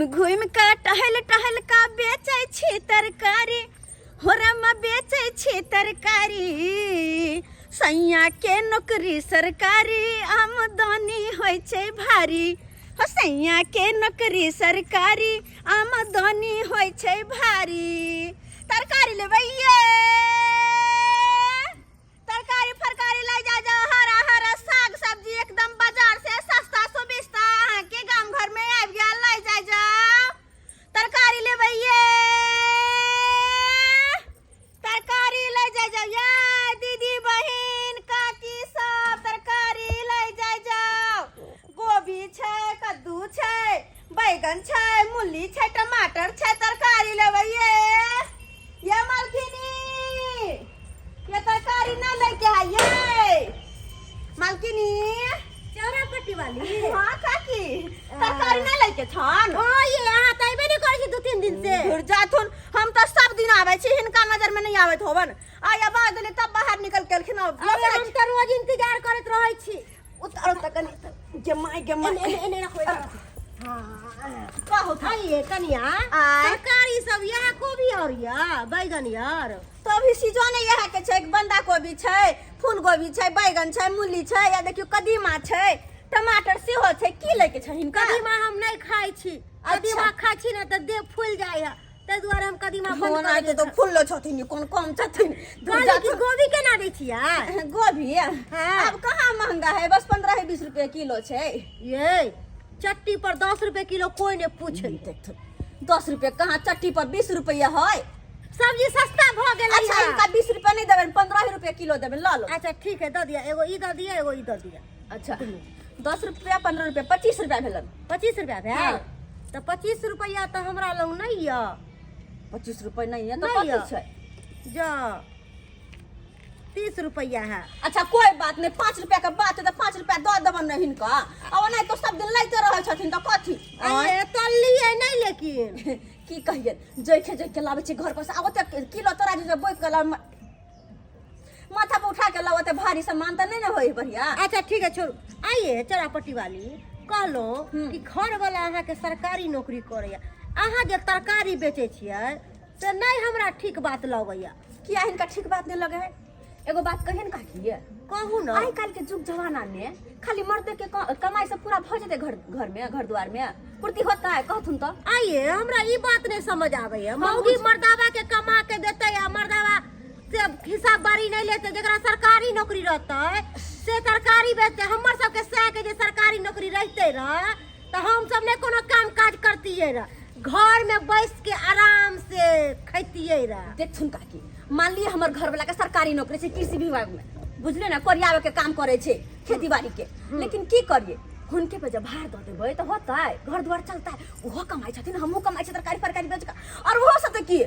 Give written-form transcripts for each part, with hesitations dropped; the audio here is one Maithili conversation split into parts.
घूमि घूमि कऽ टहल टहल कऽ बेचै छी तरकारी हो रामा बेचै छी तरकारी सैया के नौकरी सरकारी आमदनी होइ छै भारी हो सैया के नौकरी सरकारी आमदनी होइ छै भारी तरकारी लेबै ये तरकारी फरकारी ले जा जाओ हरा हरा साग सब्जी एकदम बाजार से सस्ता सुविस्ता अहाँके गाम घर में आबि गेल ले जा जाओ तरकारी लेबै ये तरकारी ले जा जाओ ये दीदी बहिन काकी सब तरकारी ले जा जाओ गोभी छै कद्दू छै बैगन छै मूली छै टमाटर छै तरकारी लेबै ये ये मालकिनी ये तरकारी ना लेके है ये मालकिनी चौरा पट्टी वाली हाँ काकी तरकारी ना लेके छन ओ ये अहाँ तऽ अयबे नहि करै छी 2-3 दिन से। घुर जाथुन, हम तऽ सब दिन आबै छी, हिनका नजर में नहीं आबैत होवन। आइ आवाज देली तब बाहर निकल के एलखिन। अब अरे हम तऽ रोज इंतजार करैत रहै छी। उतारो तऽ कनि गे माय गे माय। एने एने रखो, एने रखो। कहू था। आइए कनिया, आय। तरकारी सब यहाँ कोबी और या बैगन यार। तो अभी सीजन इएह के छै, बंदा कोबी छै, फूल गोभी छै, बैगन छै, मूली छै, या देखियौ कदीमा छै, टमाटर सेहो छै। की लैके छै हिनका? कदीमा हम नहि खाइ छी। कदीमा खाइ छी ने तऽ देह फूलि जाइ है, ताहि दुआरे हम कदीमा बंद हो कर तो तो फूललो छथिन, कोन कम छथिन। कहली कि गोभी केना दै छियै? गोभी? हाँ। आब कहाँ महंगा है, बस 15 ही 20 रुपए किलो छै। ये चट्टी पर 10 रुपए किलो कोई ने पूछे। 10 रुपए कहाँ, चट्टी पर 20 रुपया है। सब्जी सस्ता भ गेलै। अच्छा, इनका 20 रुपया नहीं देबे, 15 ही रुपया किलो देबे, ल लो। अच्छा ठीक है, दऽ दिया एगो ई, दऽ दिया एगो ई, दऽ दिया। अच्छा, 10 रुपया 15 रुपया 25 रुपया भेलन। 25 रुपया भेल? हाँ। तऽ 25 रुपया तऽ हमरा लग नहि यऽ। 25 रुपया नहीं है तो नहीं कथी यऽ। छै? जा 30 रुपया है। अच्छा कोई बात नहीं, 5 रुपया के बात है तो 5 रुपया दऽ देबन ने हिनका। आ ओना तो सब दिन लैते रहै छथिन तऽ कथी? अरे तल्लियै नहि लेकिन। की कहियै, जैखे जैखे लाबै छै घर पर से, आ ओते किलो तोरा जे बोइक के लाब, माथा पर उठा के लाब, ओते भारी सामान तऽ नहि ने होय बढ़िया। अच्छा ठीक है, छोड़ू। आइए चौरापट्टी वाली, कहलो कि घर वाला अहाँके सरकारी नौकरी करैया, अहाँ जे तरकारी बेचै छियै से नहि हमरा ठीक बात लगैया। किया हिनका ठीक बात नहि लगे है? एगो बात कहियन काकी? कहू ने। आइ काल्हि के जुग जमाना में खाली मर्द के कमाई से पूरा भऽ जेतै? घर घर में घर द्वार में पूर्ति होता है, कहथुन तऽ? आइए हमरा ई बात नहीं समझ आबैया, मौगी मर्दावा के कमा के देतै आ मर्दावा से हिसाब बारी नहीं लेतै। जकरा सरकारी नौकरी रहतै से तरकारी बेचतै। हमर सबके सएह के जे सरकारी नौकरी रहितै रह तऽ हम सब नहि कोनो काम काज करतियै रह, घर में बैस के आराम से खैतियै रह। देखथुन काकी, मान लिअ हमर घर वाला के सरकारी नौकरी छै कृषि विभाग में, बुझलियै ने, कोरियावे के काम करै छै खेती बाड़ी के, लेकिन की करिए, हुनके पे जब भार दऽ देबै तऽ होतै घर दुआर चलतै? ओहो कमाइ छथिन, हमहूँ कमाइ छी तरकारी फरकारी बेच कऽ। आओर ओहो सब तऽ की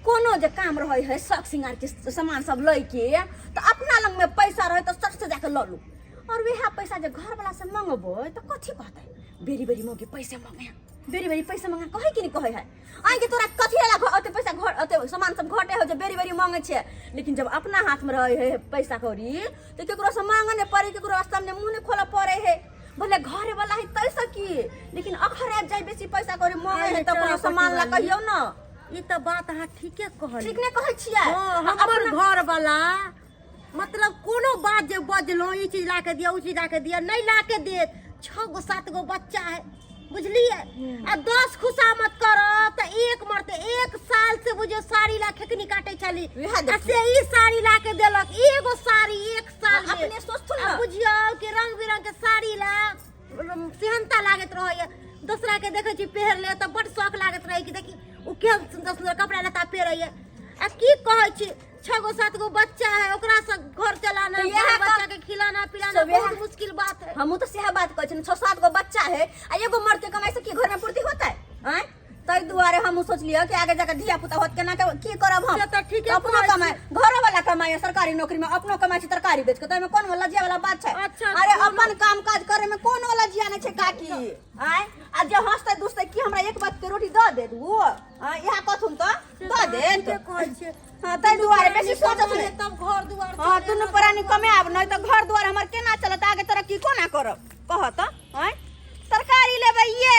कोनो जे काम रहै है, शौक सिंगार के सामान सब लै के, तऽ अपना लग में पैसा रहै तऽ सट से जाके लऽ लू। और वएह पैसा जे घर वाला से मंगबै तऽ कथी कहतै? बेरी बेरी मौगी पैसा मंगे, बेरी बेरी पैसा मंगा कहै कि नहि कहै है? आइ के तोरा कथी ला ओते पैसा घर ओते सामान सब घटे हो जे बेरी बेरी मांगे छै? लेकिन जब अपना हाथ में रहे है पैसा कौड़ी तऽ केकरो से मांगे नहि पड़े, केकरो सामने मुंह नहि खोलऽ पड़े है। भले घरे वाला है तै से की, लेकिन अखर आबि जाय बेसी पैसा कौड़ी मांगे है तऽ कोनो सामान ला कहियौ ने। ई तऽ बात अहाँ ठीके कहलियै। ठीक नहि कहै छियै? हँ, हमर घर वाला मतलब कोनो बात जे बजलहुँ, ई चीज ला के दिअ, ओ चीज ला के दिअ, नहि ला के देत। 6 गो 7 गो बच्चा है, बुझलियै, आ 10 खुशामत करत तऽ एक मरते। एक साल से बुझियौ साड़ी ला खेकनी काटे छली वएह आ देखियौ। से ई साड़ी ला के देलक, एगो साड़ी एक साल में। अपने सोचथुन आ ने। बुझियौ कि रंग बिरंग के साड़ी ला सेहनता लागैत रहैया। दोसरा के देखै छी पहिरले तऽ बड शौक लागैत रहै कि देखी ओ केहन सुन्दर सुन्दर कपड़ा लत्ता पहिरैया। आ की कहै छी, 6 गो 7 गो बच्चा है, ओकरा से घर चलाना, तो इएह बाल बच्चा के खिलाना पिलाना सब इएह- बहुत मुश्किल बात है। हमहूँ तऽ सएह बात कहै छी, 6 7 गो बच्चा है आ एगो मर्द के कमाई से की घर में पूर्ति होतै? आँय, ताहि दुआरे हमहूँ सोचलियै कि आगे जाके धिया पुता होत, केना के की करब हम? से तऽ ठीके अपनो कहै छी। कमाई घरो वाला कमाई है सरकारी नौकरी में, अपनो कमाई छै तरकारी बेच के, ताहिमे कोन लज्जा वाला बात छै? अच्छा, अरे अपन काम काज करे में कोनो लज्जा नहि छै काकी। आँय, आ जे हंसतै दुसतै की हमरा एक बात के रोटी दऽ देत ओ? आँय, इएह कहथुन तऽ दऽ देत? ठीके कहै छियै। हाँ, ताहि दुआरे बेसी सोचत नहि। तब घर दुआर हाँ, दुनू प्राणी कमायब नहि तऽ घर दुआर हमर केना चलत? आगे तरक्की कोना करब, कह तऽ? आँय, तरकारी लेबै ये।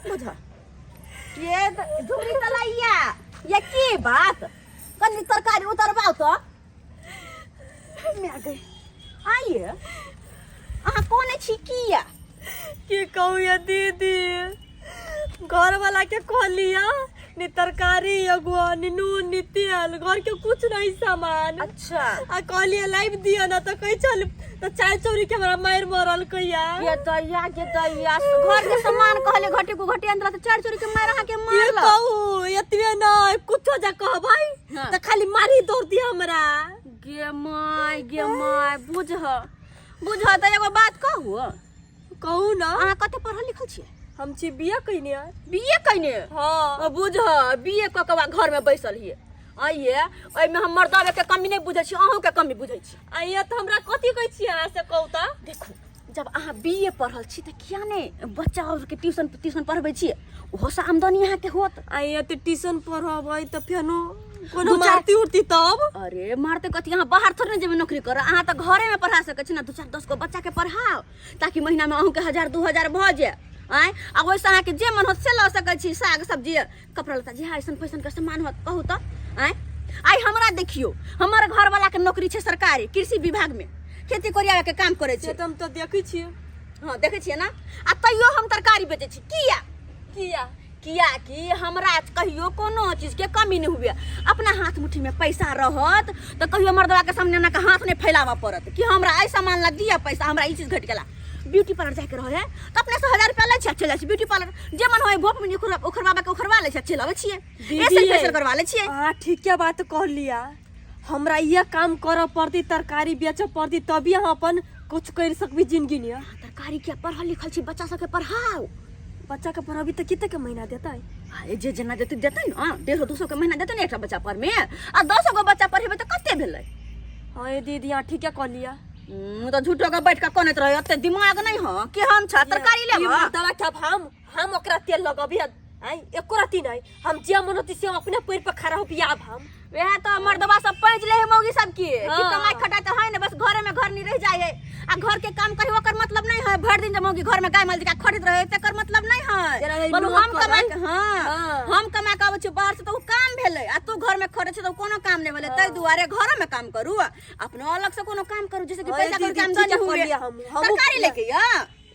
बुझ ये झुमरी तलैया ये की बात कनी तरकारी उतरबाउ तऽ मैं गई आइए अहाँ कोन छी किया की कहू ये दीदी घर वाला के कहलिया नि तरकारी एगो नि नून नि तेल घर के कुछ नहीं सामान अच्छा आ कहलिए लाइव दियो ना तो कही चल तो चाय चोरी के हमरा मार मरल कहिया ये दैया ये दैया घर के सामान कहले घटी को घटी अंदर तो चार चोरी के मार अहाँ के की मारल कहू एतबे नहीं कुछो जा कहबै हाँ। तो खाली मारी दौड़ दिया हमरा गे my गे my बुझ बुझ तऽ एगो बात कहू कहू ना अहाँ कते पढ़ल लिखल छियै हम छी बिया कइने बीए कइने हाँ बुझ बीए कऽ के घर में बैसल हियै आइए ओहिमे हम मर्दावे के कमी नहि बुझै छी अहूँ के कमी बुझै छी आइए तऽ हमरा कथी कहै छी अहाँ से कहू तऽ देखू जब अहाँ बी ए पढ़ल छी तऽ किया नहि बच्चा आरके ट्यूशन ट्यूशन पढ़बै छियै ओहोसँ आमदनी अहाँके होत आइए तऽ ट्यूशन पढ़बै तऽ फेनो कोनो दू चारि- मारती उरती तब अरे मारते कथी अहाँ बाहर थोड़े ने जेबै नौकरी करऽ अहाँ तऽ घरेमे पढ़ा सकै छी ने दू चारि दस गो बच्चाके पढ़ाउ ताकि महीनामे अहूँके हजार 2000 भऽ जाए आँय आ ओहिसँ अहाँके जे मन होत से लऽ सकै छी साग सब्जी कपड़ा लत्ता जे अइसन पैसन के सामान होत कहू तऽ आँय आइ हमरा देखियौ हमर घरवालाके नौकरी छै सरकारी कृषि विभागमे खेती कोरियाके काम करै से छै तऽ हम तऽ देखै छियै हँ देखै छियै ने आ तैयो हम तरकारी बेचै छी किया किया किया कि हमरा कहियो कोनो चीजके कमी नहि हुए अपना हाथ मुट्ठीमे पैसा रहत तऽ कहियो मर्दवा के सामने एना के हाथ नहि फैलाबऽ पड़त कि हमरा एहि सामान ला दिअ पैसा हमरा ई चीज घटि गेला ब्यूटी पार्लर जाके रहे है तऽ अपने से 1000 रुपया लै छियै चलि जाइ छियै ब्यूटी पार्लर जे मन होय भोप में उखड़वाबे के उखड़वा लै छियै चलि अबै छियै दीदी ऐसे यै। फेशियल करवा लै छियै अहाँ ठीके बात कहलिया हमरा इहे काम करऽ पड़तै तरकारी बेचऽ पड़तै तभी अहाँ अपन कुछ करि सकबी जिंदगी में तरकारी किया पढ़ल लिखल छी बच्चा सबके पढ़ाउ बच्चा के पढ़ाबी तऽ कते के महीना देतै अरे जे जेना देतै देतै ने 150 200 के महीना देतै ने एकटा बच्चा पर में आ 10 गो बच्चा पढ़ेबै तऽ कते भेलै हाँ ये दीदी अहाँ ठीके कहलिया तऽ झूठो के बैठ के कनैत रहै ओते दिमाग नहि हँ केहन छ तरकारी ई लेबऽ मर्दवा के अब हम ओकरा तेल लगबी आइ एको रति नहीं हम जे मन होती से हम अपने पैर पर खड़ा हो आब हम वएह तऽ मर्दबा सब पैंच ले है मौगी सब के कि हाँ। कमाई खटाई तऽ है ने बस घरे में घर नहीं रह जाए है आ घर के काम करी ओकर मतलब नहीं है भर दिन जब मौगी घर में गाय माल जकाँ खटैत रहे तेकर मतलब नहीं जेना है है बोलू नौकर हम कमा है। के हाँ हाँ। हम कमा के अबै छी बाहर से तऽ ओ काम भेलै आ तू घर में खटै छै तऽ ओ कोनो काम नहीं भेलै ताहि दुआरे घर में काम करू अपनो अलग से कोनो काम करू जैसे कि हाँ, पैसा दीदी, के आमदनी ठीके हुए कहलियै हमहूँ। हमहूँ तरकारी लेके या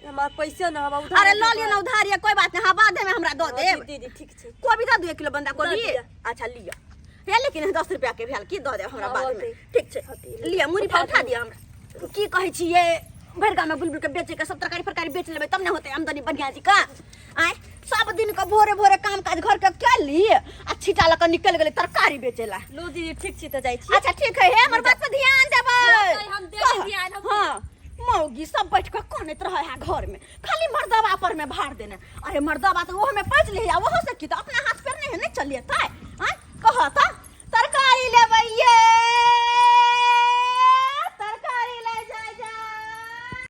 हमार पैसे ना हम उधार अरे लऽ लिअ ना उधार या कोई बात नहीं हाँ बाद में हमरा दऽ देब दीदी ठीक छै कोबी दऽ दू 1 किलो बंदा कोबी दऽ दिअ। अच्छा लिअ हे लेकिन 10 रुपया के भेल की दऽ देब हमरा हाँ, बाद में होतै। ठीक छै होतै। लिअ मुरी पर उठा दिअ हमरा की कहै छियै भरि गाममे बुलबुल के बेचे के सब तरकारी फरकारी बेच लेबै तब ने होतै आमदनी बढ़िया जी का आँय सब दिन के भोरे भोरे काम काज घर के कऽ ली आ छिटा लऽ कऽ निकलि गेलै तरकारी बेचे ला लो दीदी ठीक छी तऽ जाइ छी अच्छा ठीक है हे हमर बात पर ध्यान देबै होतै, हम देबै ध्यान, हम- हाँ मौगी सब बैठ कऽ कनैत रहै है घर में खाली मर्दबा पर में भार देने अरे मर्दबा तो ओहो में पैच ले आ ओहो से की तो अपना हाथ पैर नहीं है नहीं चलिए ताय आँय कह तऽ